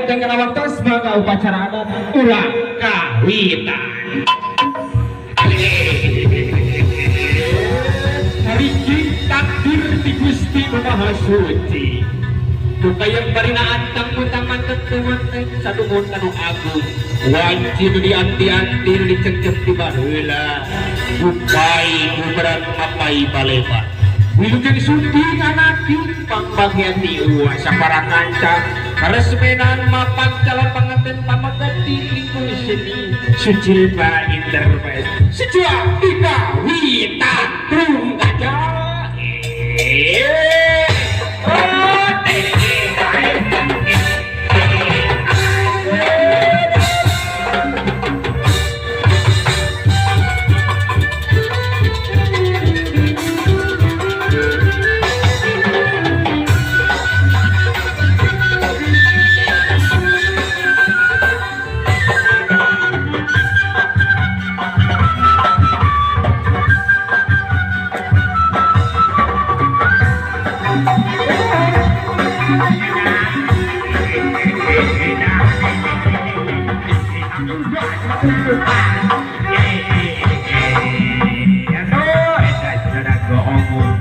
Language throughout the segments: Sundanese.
Teh kana waktos, maka upacara adat urang kawitan. Hariki takdir ti Gusti Nu Maha Suci. Tukayang barina antang butang manten temanten sadumun anu agung. Wanci nu dianti-anti, nu dicengcem ti baheula. Gupai guberan mapai balebat. Wilujeng sumping anaki pangbagian ti uwa sapara kanca karesmenan mapan calon pengantin pamegat di lingkung seni Sujilba Interfest sejak dikawitan trung aja eh oh, eh, eh, eh, eh.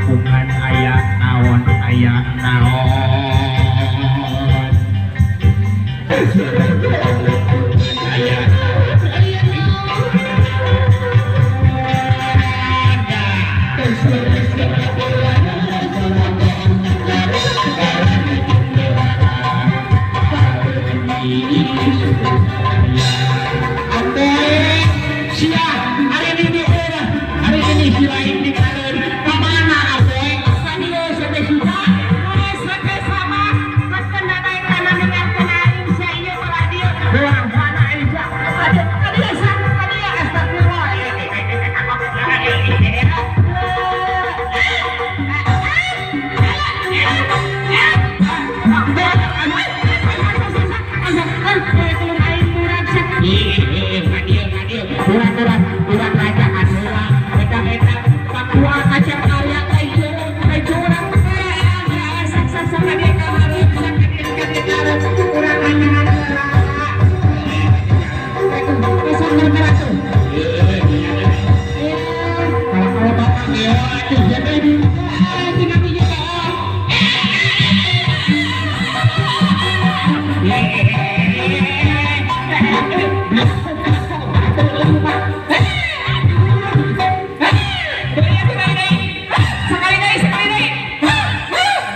Hubungan aya naon, aya naon, aya. Oke, siap. Hari ini urang, hari ini si lain di kaleun. Kamana apoy? Kadieu sampai suka. Sampai sama, kana dengarkeun aing sia ieu ulah dieu. Wah, mana aing sia? Kadieu, kadieu sia, kadieu, astagfirullah. Urang-urang, urang raja heula. Eta-eta Papua kacang karya kai curang, kai curang. Sak sak sak kadieu ka hareup, sak kadieu kadieu ka hareup. Urang raja heula. Besok bergerak tuh. Kalau kalau bapak ya, atuh jadi. Tinggal hiji teh. Sekali deui, sekali deui.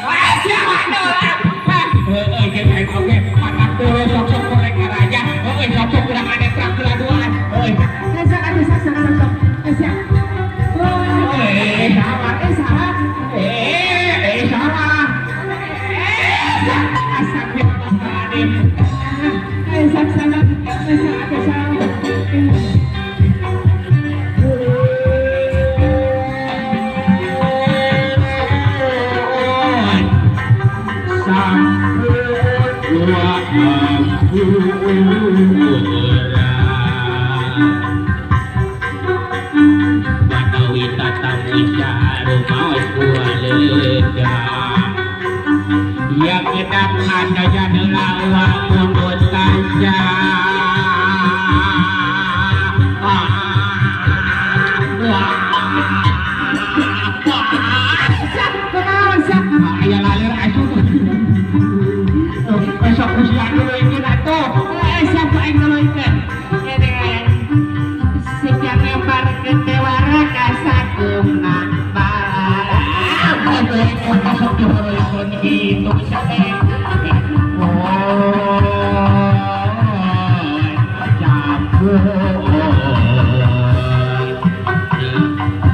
Wah, siapa Heeh, jeung aing oge matak turun sok-sok korek raja. Heeh, sok-sok urang ada trak duaan. Heeh. Sak atuh sak sak sak sok. Eh, siap. Eh, salah. Eh, salah. Eh, eh, salah. Eh, astagfirullahaladzim. Eh, sak sak sak eh, sak atuh sak. Sampun dua ampura. Badawi tatamu rumaos kualega. Ya kedap ada jadela wa mundut kaca. Sak, kunaon sak? Aya lalir asup. Besok usia dulu ini atuh. Eh, siapa aing nuluykeun? Siap ngembar ke tewara kasagumna balala. Masuk di gitu teh. Oh, campur.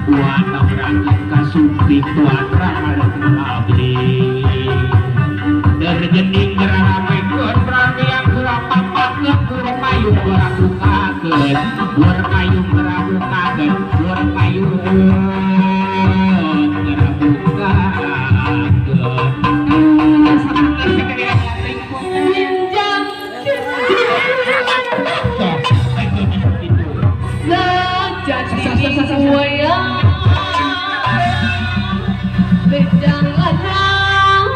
Wana berangkat kasumping tuan abdi. Derjening geraramekeun berani yang gerapapakeun gura payung gerabukakeun gura payung gerabukakeun gura payung gerabukakeun. Eh, Sejati wayang bedang lanang.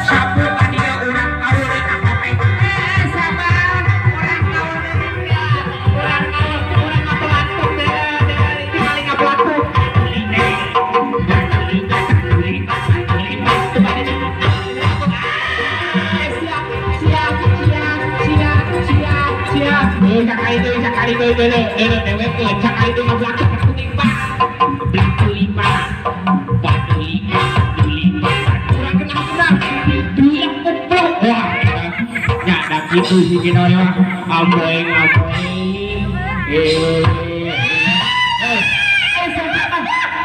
Sapu tadinya urang kaul ka kopeng. Eh, sabar, urang kaul urang kaul, urang ngabelatuk tingali ngabelatuk. Siap, siap, siap, siap, siap, siap. Sakali deui, sakali deui, deuleu, deuleu dewekeun, sakali deui ngabelatuk batu lima. Batu lima. Batu lima, batu lima. Urang kenal-kenal. Dia goblok. Wah, nya da kitu sih kita mah. Amboy amboy. Eh. Eh, sabar,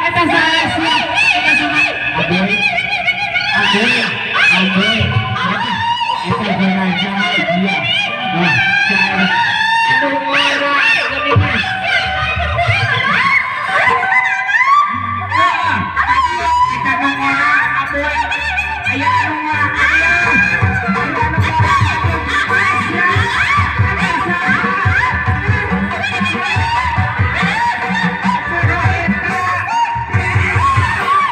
eta salah siap, eta salah. Aboy. Aboy. Aboy. Eta eta salah dia. Wah, cara. Aduh, ora, geuning mah. Kita nu ngora aboy. Aya nu ngora ka dieu. Aya nu ngora ka dieu. Eta saha? Kudu eta.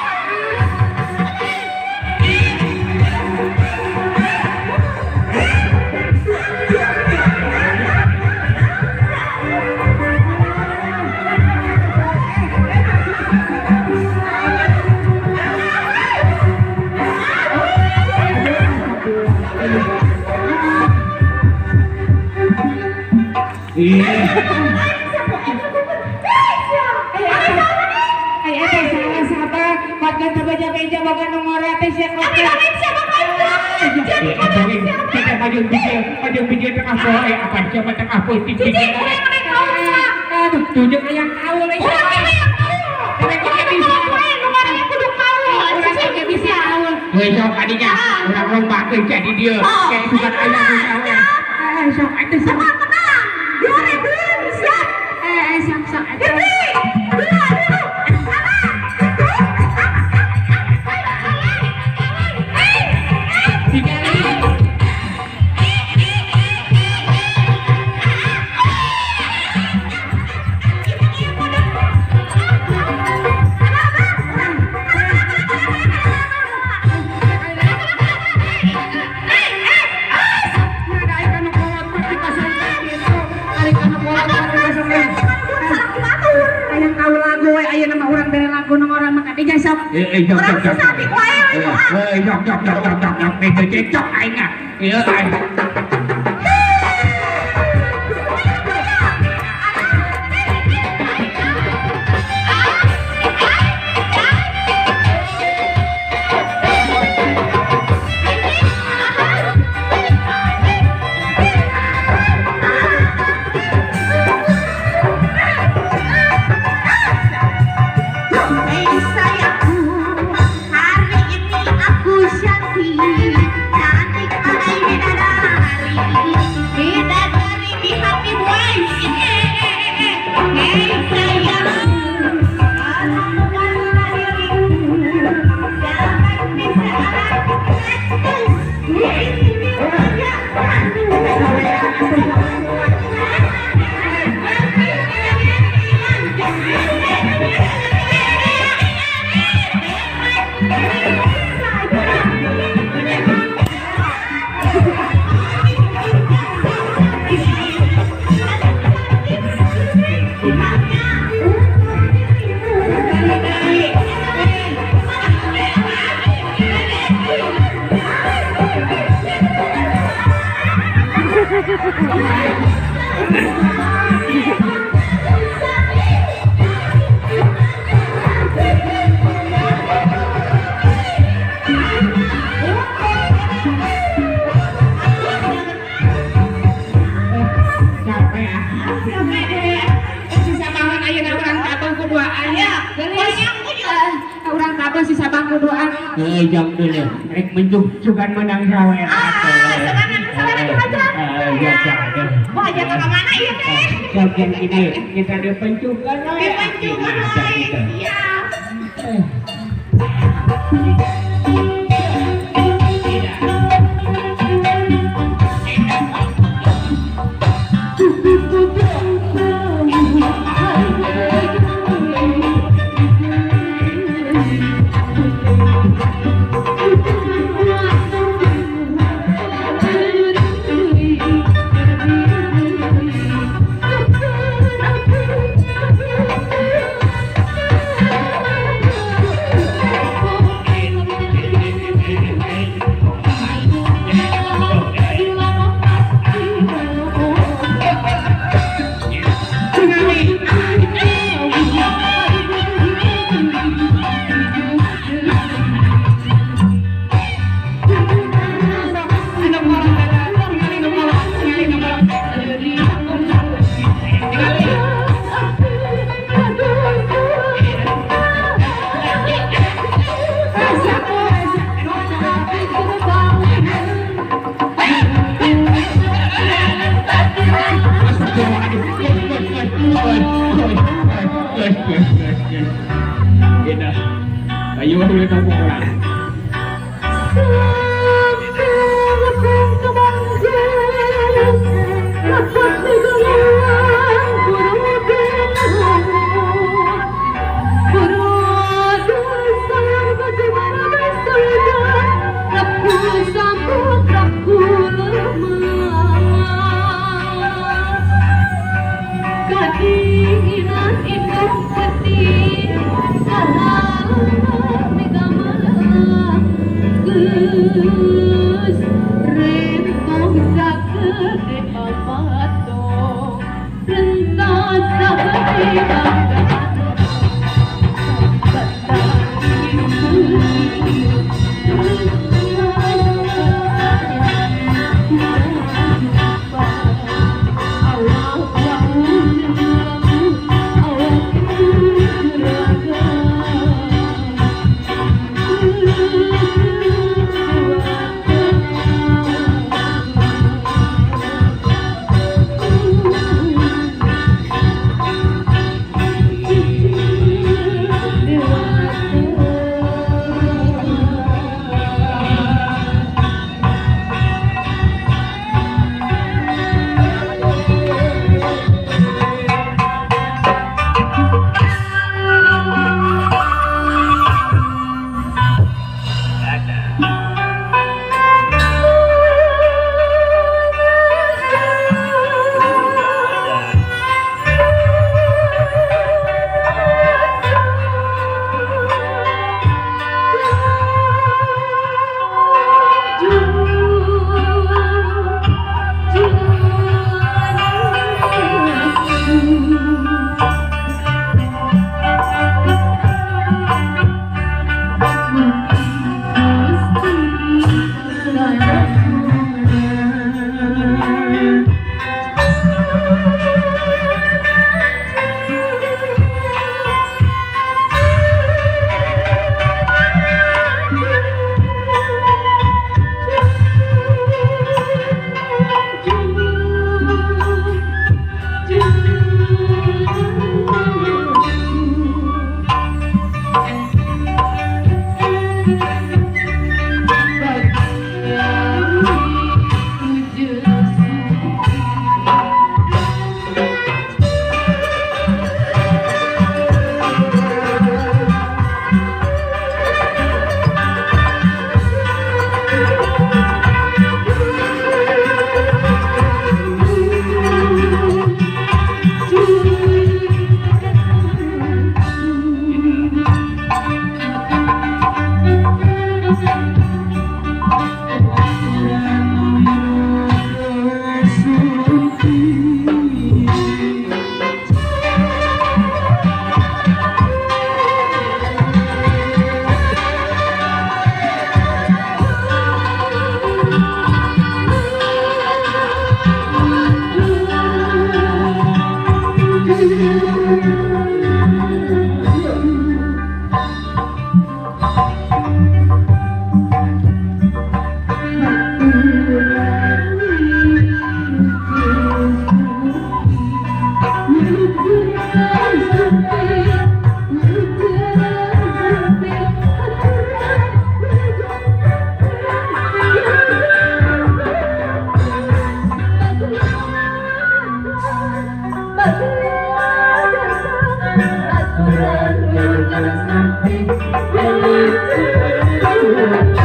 Ih. Ay, eta salah sabar, bagan teu beja-beja boga nu ngora teh sia kopi. Kita maju pikir, maju pikir tengah poe, apa siapa tengah poe pikir. Aduh, tunjuk aya kaul euy. Urang oge bisa. Urang oge bisa kaul. Heuh sok kadinya, urang lombakeun jadi dieu. Kayak bukan aya nu saha. Eh, sok atuh sok. Eh, sok sok atuh. Tiga. Hayang kaul lagu we ayeuna mah urang bere lagu nu ngora mah kadinya sok. Eh, jok jok jok. Eh, jok jok jok jok jok jok. Eh, cekcok aing ah. Ieu aing. Hei sayangku, hari ini aku cantik, cantik bagai bidadari. Capek ah. Capek deh. Si sabangan ayeuna urang tabung kuduaan ya. Urang tabung si sabang kuduaan. Heuh jang dulu. Rek menjuk sugan menang sawer. Ah, sugan sawer aja. Ya ya. Wah, aja ke mana ieu teh? Bagian ini kita di pencukan we. Di pencukan we. Iya. Ayo udah kamu orang.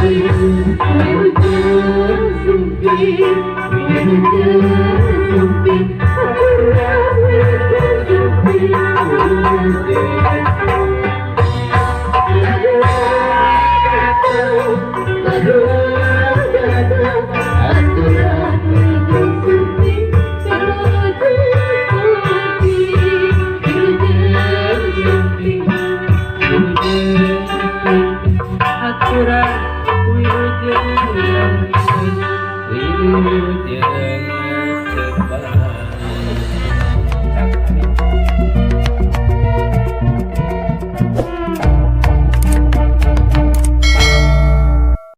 Sumping, wilujeng sumping, wilujeng.